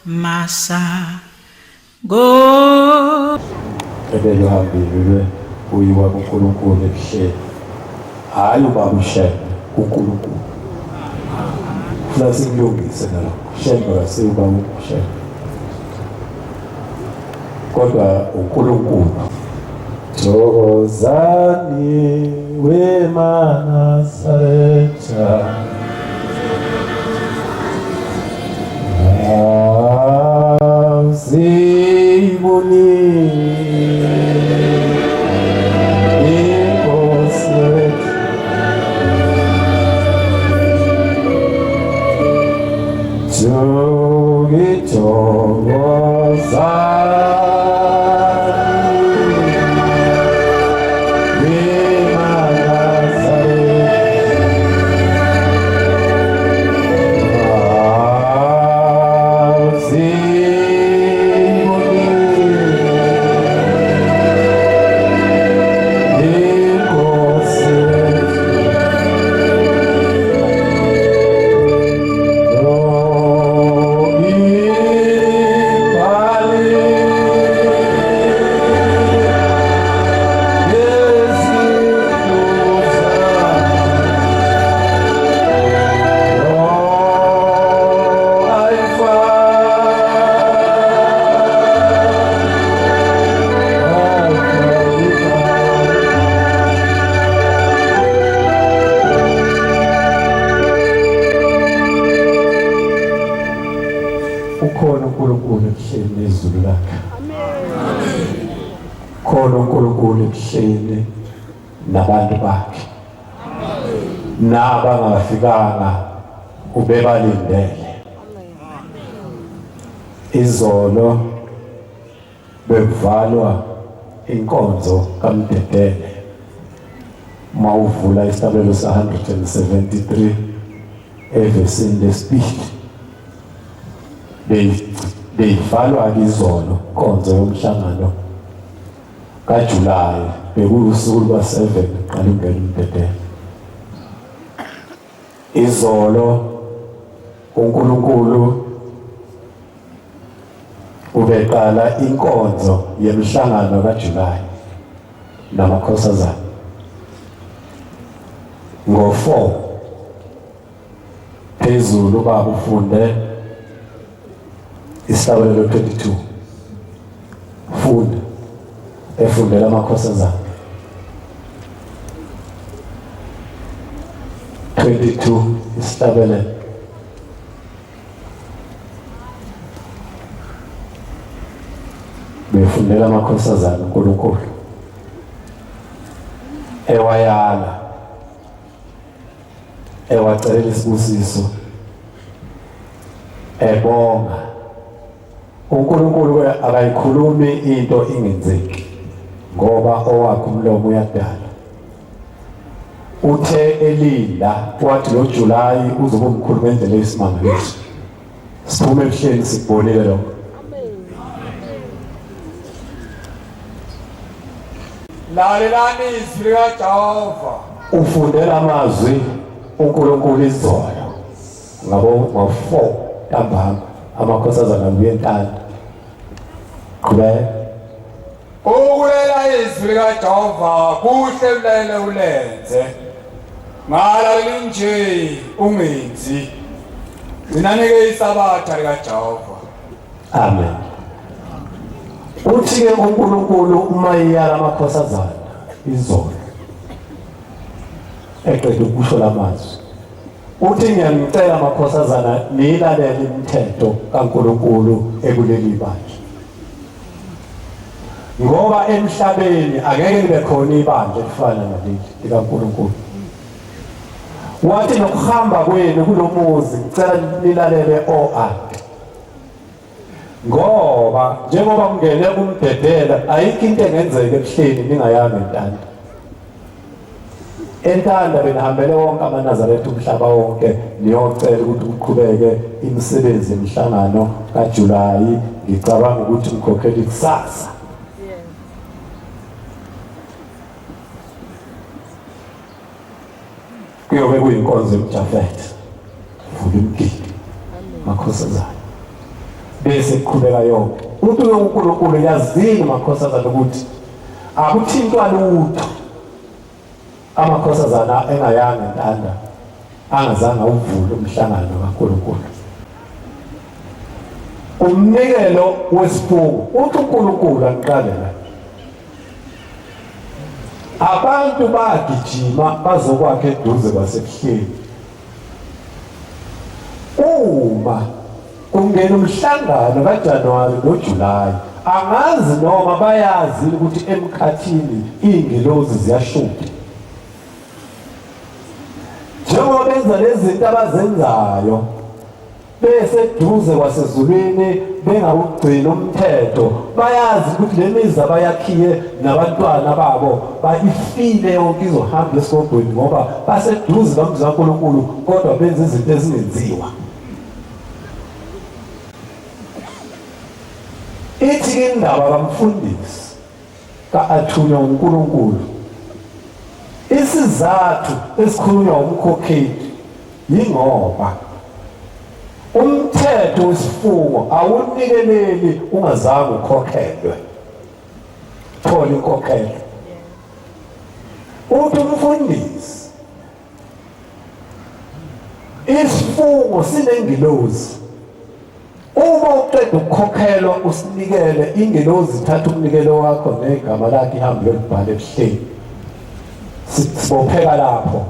Masango. Ebeluhambile kuyiwa kuNkulunkulu ebuhleni, hhayi ubaba uShembe, kuNkulunkulu. Funa sikulungise nalokho. Shembe akasiye ubaba uShembe, kodwa uNkulunkulu. Thokozani wemaNazaretha, Azibonile inkosi yethu. Ukhona uNkulunkulu ebuhleni nezulu lakhe. Khona uNkulunkulu ebuhleni nabantu bakhe. Nabangafikanga ubebalindele. Izolo bekuvalwa inkonzo kaMdedele mawuvula isabelo sa-173 evesini lesibili beyivalwa-ke izolo inkonzo yomhlangano kaJulayi bekuwusuku luka-7 kuqala ungena uMdedele. Izolo uNkulunkulu ubeqala inkonzo yemihlangano kaJulayi namakhosazana ngo-4 phezulu ubaba ufunde isihlabelelo 22 funda efundela amakhosazana 22 isihlabelelo befundela amakhosazana uNkulunkulu ewayala ewacelela isibusiso ebonga uNkulunkulu akayikhulumi into ingenzeki ngoba owakhe umlomo uyadala. Uthe elinda wathi lo July uzobe umkhulu ngendlela eyisimangaliso. Siphume ebuhleni sikubonile lokho. Lalelani izwi likaJehova. Ufundela amazwi uNkulunkulu izolo ngabo ngo-4 ntambama amakhosazana abuye entanda. Qhubeka. Ukulalela izwi likaJehova kuhle ulele ulenze. Ngalalela nje ungenzi. Gcinani-ke isabatha likaJehova. Amen. Uthi-ke uNkulunkulu uma iyala amakhosazana izolo eqeda ukusho lamazwi uthi ngiyanicela makhosazana niyilalele imithetho kaNkulunkulu ekuleli bandla ngoba emhlabeni angeke libe khona ibandla elifana naleli likaNkulunkulu. Wathi nokuhamba kwenu kulomuzi ngicela nilalele o-anti ngoba njengoba kungene umdedela ayikho into engenzeka ebuhleni ningayanga entanda. Entanda benihambele wonke amaNazaretha umhlaba wonke niyocela ukuthi kuqhubeke imisebenzi yemihlangano kaJulayi. Ngicabanga ukuthi ngikhokhela ikusasa. Kuyobe kuyinkonzo yomJafethe. Vula imigidi. Makhosazana. Bese kuqhubeka yonke. Uthi uNkulunkulu yazini makhosazana ukuthi akuthintwa lutho. Amakhosazana engayanga entanda angazange awuvule umhlangano kaNkulunkulu. Umnikelo wesifungo uthi uNkulunkulu angiqale la. Abantu bagijima bazokwakha eduze kwasebuhleni. Uma kungena umhlangano kaJanuwari noJulayi angazi noma bayazi ukuthi emkhathini iy'ngelozi ziyashuda njengoba benza lezi zinto abazenzayo beseduze kwasezulwini bengawugcini umthetho bayazi ukuthi le mizi abayakhiye nabantwana babo bayifile yonke izohamba esigogweni ngoba baseduze bamzi kaNkulunkulu kodwa benza izinto ezingenziwa. Ithi indaba kamfundisi ka-athunywa uNkulunkulu isizathu esikhulunywa umkhokheli yingoba umthetho wesifungo awunikeleli ungazange ukhokhelwe thola inkokhelo uthi umfundisi Isifungo sinengilozi. Uma uqeda ukukhokhelwa usinikele ingilozi ithatha umnikelo wakho negama lakhe ihambe yolibhala ebuhleni. Sibopheka lapho.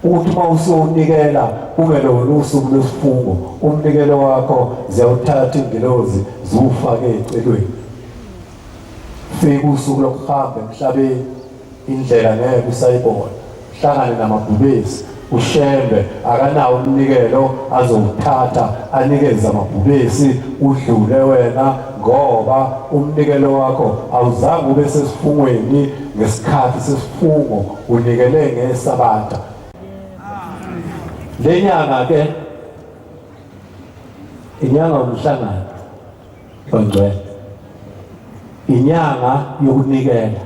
Ukuthi uma usowunikela kungelona usuku lwesifungo umnikelo wakho ziyawuthatha ingilozi ziwufake ecelweni. Fika usuku lokuhamba emhlabeni indlela ngeke usayibona hlangane namabhubesi uShembe akanawo umnikelo azowuthatha anikeze amabhubesi udlule wena ngoba umnikelo wakho awuzange ube sesifungweni ngesikhathi sesifungo unikele ngesabatha lenyanga ke inyanga umhlangano ongcwele inyanga yokunikela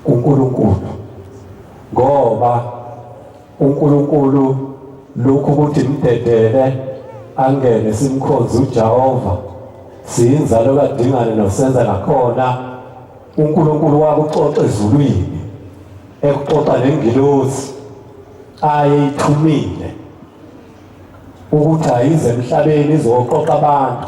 kuNkulunkulu ngoba uNkulunkulu lokhu ukuthi mdedele angene simkhonze uJehova siyinzalo kaDingane nosenza nakhona uNkulunkulu wakuxoxa ezulwini ekuxoxa nengilosi ayeyithumile ukuthi ayize emhlabeni izoqoqa abantu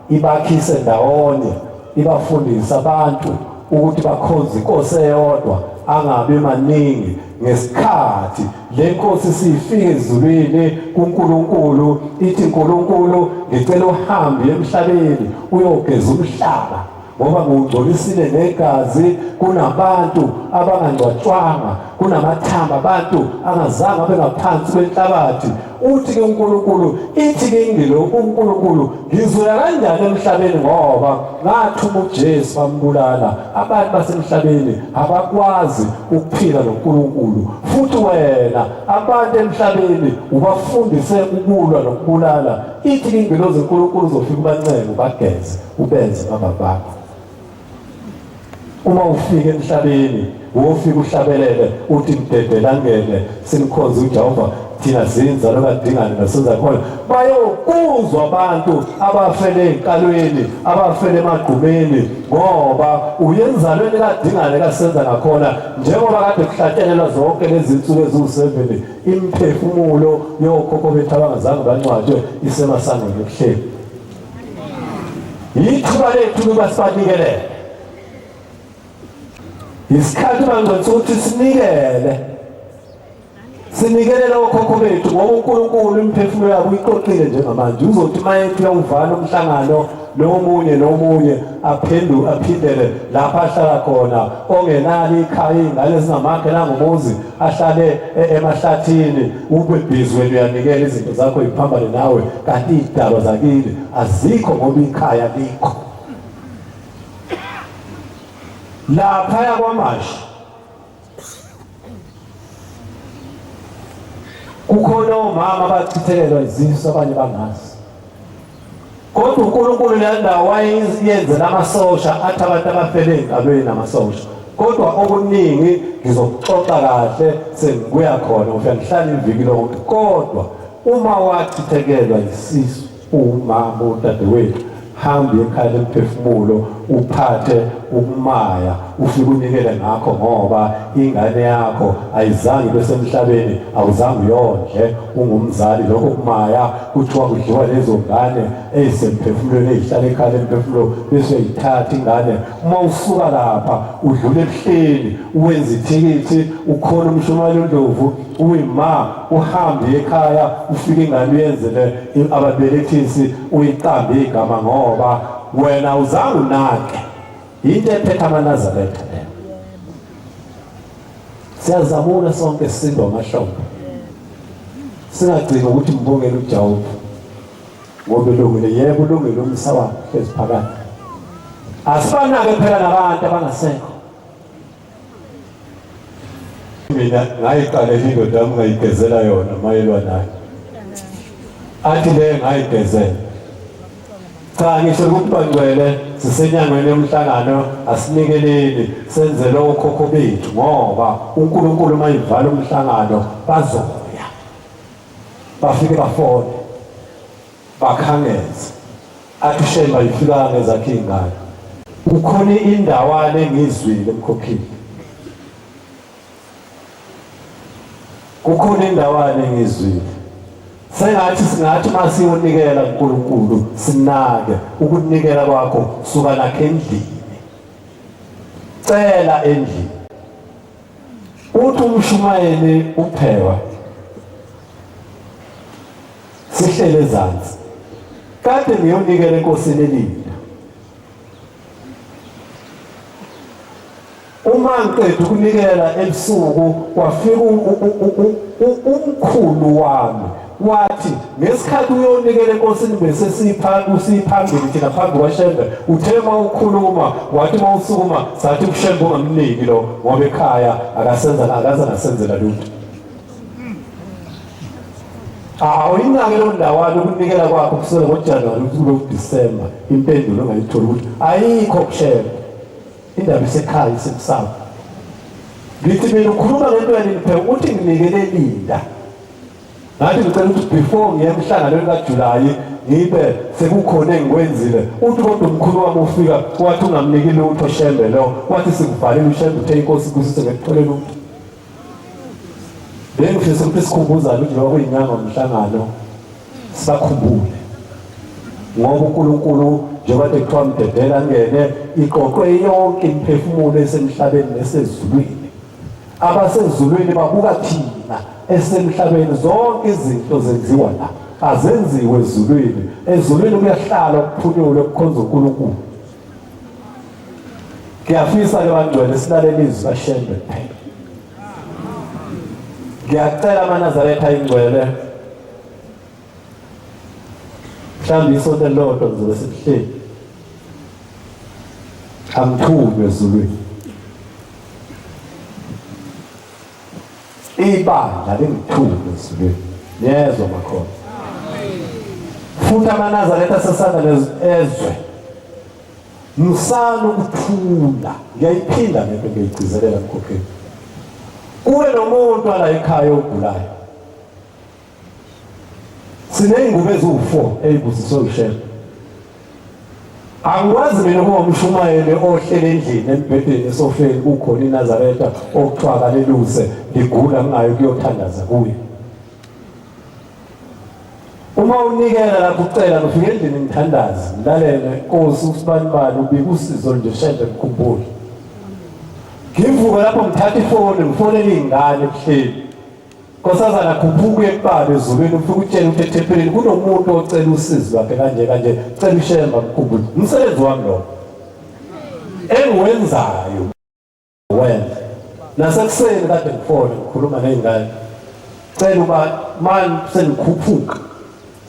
ibakhise ndawonye ibafundise abantu ukuthi bakhonze inkosi eyodwa angabi maningi ngesikhathi le nkosi sifike ezulwini kuNkulunkulu ithi uNkulunkulu ngicela uhambe emhlabeni uyogeza umhlaba ngoba ngiwungcolisile negazi kunabantu abangangcwatshwanga kunamathambo abantu angazange abe ngaphansi kwenhlabathi uthi ke uNkulunkulu ithi ke ingilo uNkulunkulu ngizoya kanjani emhlabeni ngoba ngathuma uJesu bambulala abantu basemhlabeni abakwazi ukuphila noNkulunkulu futhi wena abantu emhlabeni ubafundise ukulwa nokubulala ithi ke ingilozi uNkulunkulu uzofika ubancenge ubageze ubenze baba bakho uma ufika emhlabeni wofika uhlabelele uthi mdedela angene simkhonze uJehova thina zinza lokadingane nasenza khona bayokuzwa abantu abafele ezinkalweni abafele emagqumeni ngoba uyenzalweni kadingane kasenza ngakhona njengoba kade kuhlatshelelwa zonke lezi zinsuku eziwu-7 imiphefumulo yokhokho bethu abangazange bangcwatshwe isemasangweni ebuhleni Yithuba lethu ukuba sibanikelele. Isikhathi mangcwethu ukuthi sinikele. Sinikelele okhokho bethu ngoba uNkulunkulu imiphefumulo yabo uyiqoqile njengamanje. Uzothi mayethi uyawuvala umhlangano nomunye nomunye aphendu aphindele lapha ahlala khona ongenalo ikhaya iy'ngane ezingamakhe nangomuzi ahlale e, emahlathini ube busy wena uyanikela izinto zakho iphambane nawe kanti idalwa zakini azikho ngoba ikhaya likho lapha yakwamashu kukhona omama abachithekelwa izisu abanye bangazi Kodwa uNkulunkulu le ndawo wayeyenzela amasosha athi abantu abafele ey'nkalweni namasosha. Kodwa okuningi ngizokuxoxa kahle sengibuya khona ngifika ngihlala iviki lonke. Kodwa uma wachithekelwa yisisu Umama udadewethu, hamba ekhaya lemphefumulo uphathe ukumaya ufike unikele ngakho, ngoba ingane yakho ayizange ibe semhlabeni, awuzange uyondle ungumzali. Lokho kumaya kuthiwa kudliwa lezo ngane ezisemphefumulweni ezihlala ekhaya lemphefumulo, bese uyayithatha ingane. Uma usuka lapha udlula ebuhleni uwenza ithikithi, ukhona umshumayeli uNdlovu uyima, uhambe ekhaya ufike ingane uyenzele ababelethisi, uyiqambe igama, ngoba wena uzange unake. Into ephethe amaNazaretha leyo. Siyazamula sonke, sisindwa amahlombe, singagcini ukuthi mbongele uJehova ngoba elungile. Yebo, ulungile umsa wakhe hlezi phakathi. Asibanake phela nabantu abangasekho. Mina ngayiqalela indoda yami, ngayigezela yona mayelwa nayo, athi le ngayigezela. Cha, ngisho ukuthi bangcwele, sisenyangweni yomhlangano, asinikeleni senzele okhokho bethu, ngoba uNkulunkulu uma ivala umhlangano bazoya bafike bafone bakhangeze, athi uShemba ifika ngezakhe iy'ngane. Kukhona indawana engiyizwile emkhokhile, kukhona indawana engiyizwile, sengathi singathi uma siyonikela kuNkulunkulu sinake ukunikela kwakho. Suka nakho endlini, cela endlini. Uthi umshumayeli uphewa sihlele ezansi, kade ngiyonikela enkosini elinda. Uma ngiqeda ukunikela ebusuku, kwafika umkhulu wami wathi ngesikhathi uyonikela enkosini bese sipha usiphambili thina phambi kwaShembe. Uthe uma ukhuluma wathi uma usukuma sathi uShembe ungamniki lo, ngoba ekhaya akasenza akaze ngasenzela lutho. Awuyinake lo ndawana, ukunikela kwakho kusukela ngoJanuwari ukuthi kube uDisemba, impendulo ongayithola ukuthi ayikho kuShembe. Indaba isekhaya, isemsamo. Ngithi mina ukhuluma ngento yanini phela? Uthi nginikele linda. Ngathi ngicela ukuthi before ngiye emhlanganweni kaJulayi ngibe sekukhona engikwenzile. Uthi kodwa umkhulu wami ufika wathi ungamniki lutho Shembe lo, wathi sikubhalile uShembe uthe inkosi ibusise ngekuthole lutho. Bengifisa ukuthi sikhumbuzane ukuthi njengoba kuyinyanga umhlangano sibakhumbule, ngoba uNkulunkulu njengoba kuthiwa mdedela ngene iqoqwe yonke imiphefumulo esemhlabeni nesezulwini. Abasezulwini babuka thina esemhlabeni, zonke izinto zenziwa la, azenziwe ezulwini. Ezulwini kuyahlala ukuphunyula ukukhonza uNkulunkulu. Ngiyafisa ke bangcwele silalele izwi kaShembe kuphela. Ngiyacela amaNazaretha ingcwele, mhlawumbe isonto elilodwa ngizobe sekuhleli, angithunywe ezulwini, ibandla lingithume ezulwini. Niyezwa makhona? Futhi amaNazaretha asesanda ezwe, msana ukuthula. Ngiyayiphinda lento, ngiyayigcizelela mkhokheli. Kuwe nomuntu ala ekhaya ogulayo, siney'ngubo eziwu-4 ey'busiswe uShembe. Angikwazi mina ukuba umshumayeli ohlele endlini embhedeni esofeni kukhona iNazaretha okuthiwa kaleluse ligula, ngingayi ukuyothandaza kuye. Uma unikela lapho ucela, ngifike endlini ngithandaze, ngilalele, Nkosi usibanibani ubika usizo nje, Shembe mkhumbule. Ngivuke lapho ngithatha ifoni ngifonele iy'ngane ebuhleni. Nkosazana, khuphuka uye kubaba ezulwini, ufike utshele ukuthi ethempelini kunomuntu ocela usizo lwakhe kanje kanje, cela uShembe amkhumbule. Umsebenzi wami lo engiwenzayo wenza. Nasekuseni kade ngifona ngikhuluma ney'ngane, cela uba mani sengikhuphuka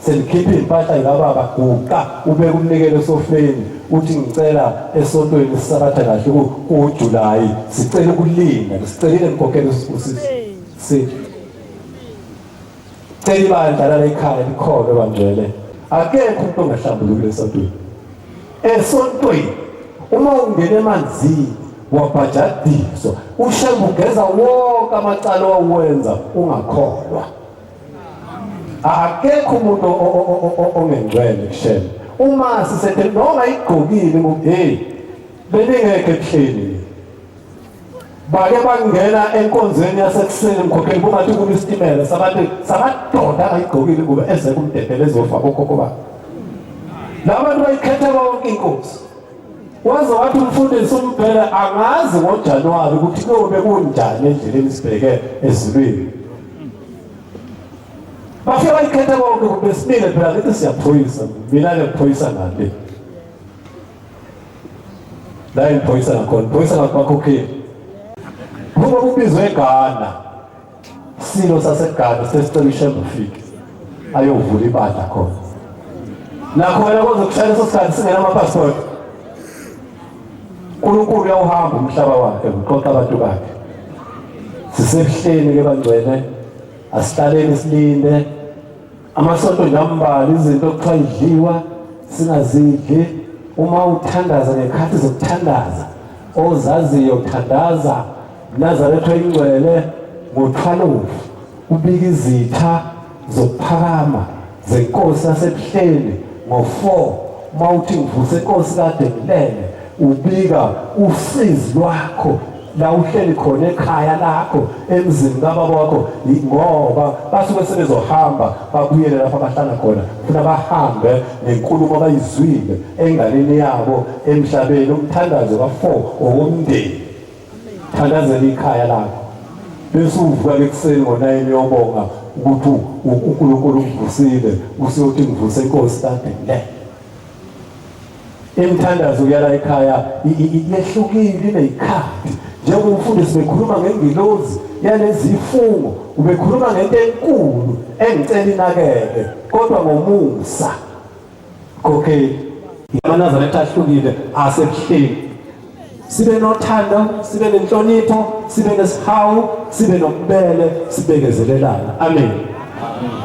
senikhipha iy'mpahla zikababa, guqa ubeke umnikelo esofeni, uthi ngicela esontweni sisabatha kahle kuJulayi, sicela ukulinda, sicelile ngikhokhele usibusiso. Si cela ibandla lala ekhaya likholwe bangcwele, akekho umuntu ongahlambulukile esontweni. Esontweni uma ungena emanzini wabhajadiswa, uShembe ugeza wonke amacala owawenza ungakholwa. Akekho umuntu ongengcwele kushembe. Uma sisethe noma igqokile hey beningekho ebuhleni. Bake bangena enkonzweni yasekuseni mkhokheli kungathi kuma isitimela sabantu samadoda angayigqokile ingubo eze kumdedela ezofa kokhokho bakhe. Labantu bayikhetha bonke inkosi. Waze wathi umfundisi umbhele angazi ngoJanuwari ukuthi kuyobe kunjani endleleni sibheke ezulwini. Bafike bayikhetha bonke kube simile phela ngithi siyaphoyisa mina ke ngiphoyisa ngale. La ngiphoyisa ngakhona, ngiphoyisa ngakubakhokheli. Kuba kubizwe eGhana. Silo saseGhana sesicela uShembe ufike ayovula ibandla khona. Nakhona kuze kushaya leso sikhathi singena ama-passport. uNkulunkulu uyawuhamba umhlaba wakhe uqoqa abantu bakhe. Sisebuhleni ke bangcwele asihlaleni silinde amasonto nje ambalwa izinto okuthiwa idliwa singazidli uma uthandaza ngekhathi zokuthandaza ozaziyo uthandaza Nazaretha oyingcwele ngothwalovu ubika izitha zokuphakama zenkosi yasebuhleni ngo-4 uma uthi ngivuse inkosi kade ngilele ubika usizi lwakho la uhleli khona ekhaya lakho emzini kababa wakho ngoba basuke sebezohamba babuyele lapho abahlala khona funa bahambe nenkulumo abayizwile enganeni yabo emhlabeni umthandazo ka-4 owomndeni thandazela ikhaya lakho bese uvuka ekuseni ngo-9 uyobonga ukuthi uNkulunkulu ukuvusile usuyothi ngivuse inkosi kade le Imithandazo kuyala ekhaya yehlukile ineyikhathi. Njengoba umfundisi bekhuluma ngengilozi yalezifungo, ubekhuluma ngento enkulu engicela inakeke kodwa ngomusa. Khokheli. AmaNazaretha ahlukile asebuhleni. Sibe nothando, sibe nenhlonipho, sibe nesihawu, sibe nobubele, sibekezelelana. Amen.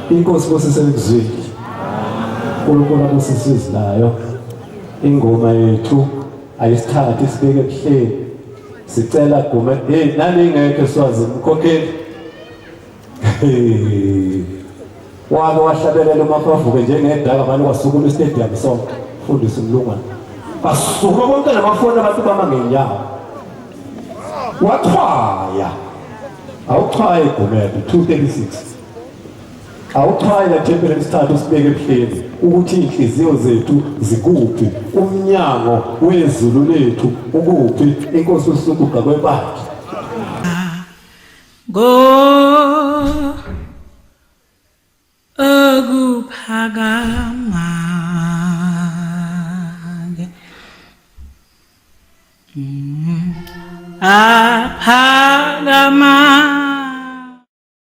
Inkosi busise likuzwile. uNkulunkulu abusise izwi layo. Ingoma yethu ayisithathe sibeke ebuhleni. Sicela gume, hey nani ingekho eSwazini mkhokheli. Wake wahlabelela uMafavuke njengedaka manje kwasukuma istadium sonke fundisa umlungwana. Basukuma bonke namafoni abantu bama ngenyawo. Wachwaya. Awuchwaye Gumede 236. Awuchwaye lethempeli lesithathu sibeke ebuhleni ukuthi inhliziyo zethu zikuphi, umnyango wezulu lethu ukuphi, inkosi usukuga kwebandla. Go okuphakama aphakama.